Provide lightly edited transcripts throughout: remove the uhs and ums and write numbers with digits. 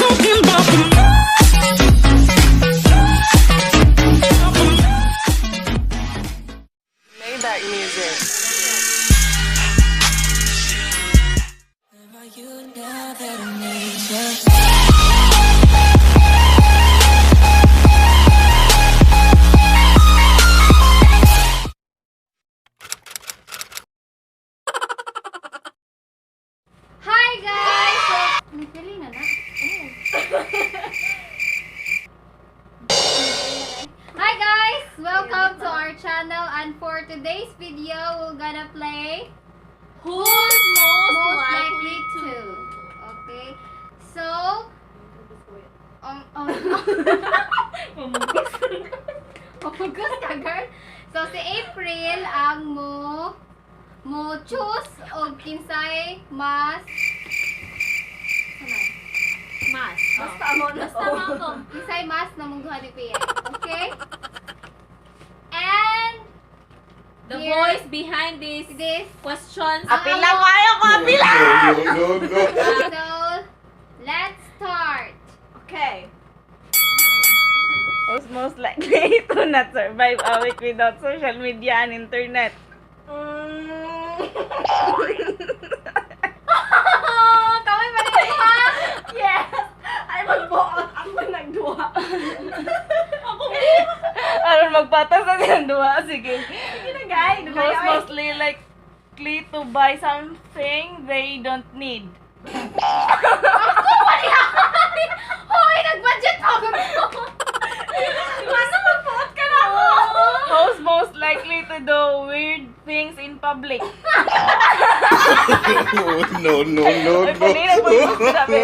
Talking about the Maybach music. Hi guys! So, nagpili na na. Hi guys! Welcome to our channel, and for today's video, we're gonna play Who's most, Most likely Likely to? To. Okay? So, Pamugos ka, girl. So, si April ang mo choose og kinsay mas ano? Mas. Basta amo na Basta to. mo ko. Kinsay mas na mong duha ni Pia. Okay? And The Here. voice behind this this questions. Apila ko, ayaw ko, apila! No, no, no. So, let's start. Okay. Who's most likely to not survive a week without social media and internet? Kami pa rin ha? Yes! Ay, magbuot. Ako nagduha. Aron magpatas na silang duha. Sige. Sige na, guys. Who's mostly likely to buy something they don't need? Hoy, nag-budget ako. Masa magbuot ka na ako? Who's most likely to do weird things in public? No, no, no, Ay, panina po yung sabi.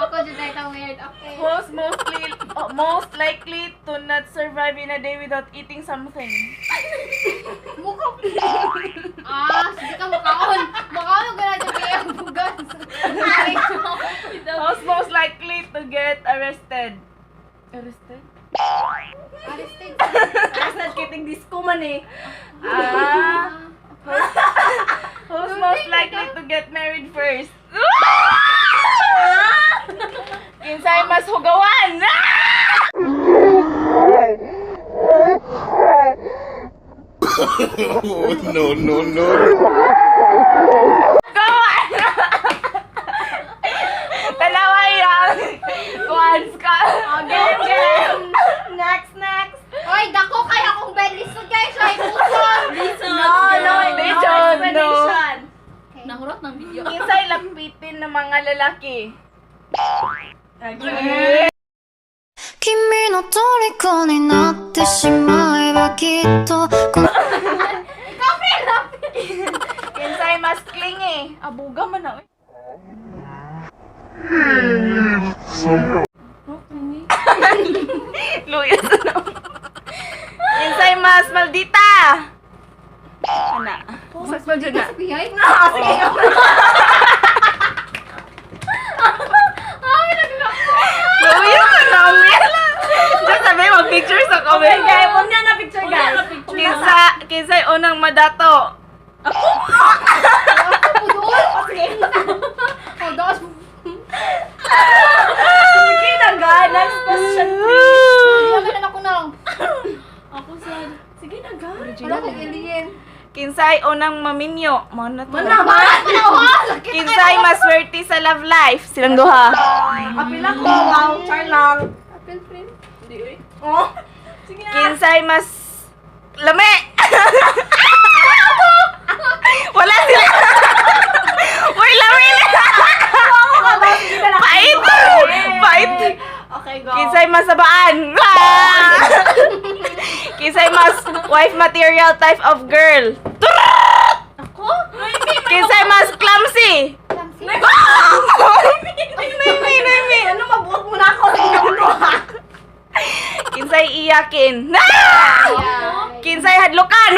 Ako dyan tayo ta weird. Ako. Who's most likely to not survive in a day without eating something? Mukha. Ah, sige ka makaon. Makaon ka na dyan kaya ang bugas. Who's most likely to get arrested? Arrested? Arrested. Basta kiting disco man eh. Ah. Who's most likely to get married first? Kinsay mas hugawan? No, no, no. Gawan! Tanawa yan! Kuhan ka! Okay, okay. Next, next. Oy, dako kay akong bed. Lisod guys, ay puson. Listen. No, no, no Listen, no. explanation. Nahurot ng video. Kinsay lampitin ng mga lalaki? 君の虜になってしまえばきっとこの Ikaw, Phil. Kinsay mas clingy? Abuga man na. Oy. Luya sa na. Kinsay mas maldita? Ana. Mas maldita. Biyay. No, sige. Ay, naglako. Luya sa na. Diyan sabi, mag-picture sa kami. Okay, guys. Huwag niya na picture, guys. Kinsa, kinsay unang madato? Ako doon. Sige. Oh, gosh. Sige na, guys. Next question, please. Hindi na ako na. Ako sa... Sige na, guys. Wala kong alien. Kinsay unang maminyo? Mo na to. Mana, man. Kinsay maswerte sa love life? Silang duha. Apila ko. Wow, char lang. Apple friend. Hindi, uy. Oh. Sige na. Kinsay mas lame. Wala sila. Uy, lame na. Pait. Pait. Okay, go. Kinsay mas sabaan. Ah! Kinsay mas wife material type of girl. Ako? Kinsay mas clumsy. Clumsy. Noemi, Noemi. Ano, mabuot mo na ako. Sige na, ano, ha? Kinsay iyakin. Ah! Kinsay hadlukan.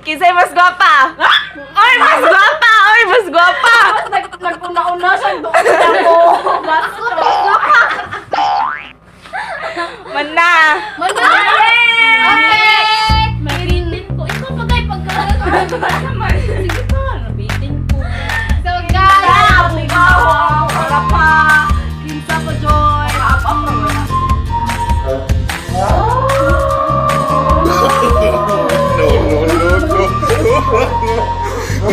Kinsay mas gwapa. Oy, mas gwapa. Oy, mas gwapa. Tapos nagpuna-una siya. Doon na ako. Basta. Mana. Mana! Okay! Mabitin ko. Ikaw pa guys, pagka... Sige pa, nabitin ko. So guys, Okay,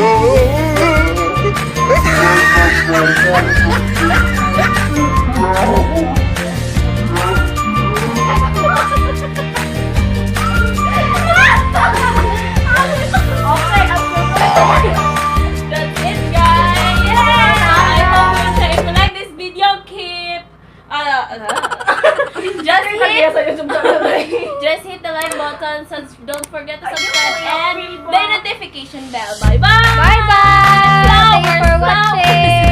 that's it, guys. Yeah! I hope you enjoy. If you like this video, keep just hit Sa YouTube channel. just hit the like button. Don't forget to subscribe and the notification bell. Bye bye. Bye-bye! Thank you for watching!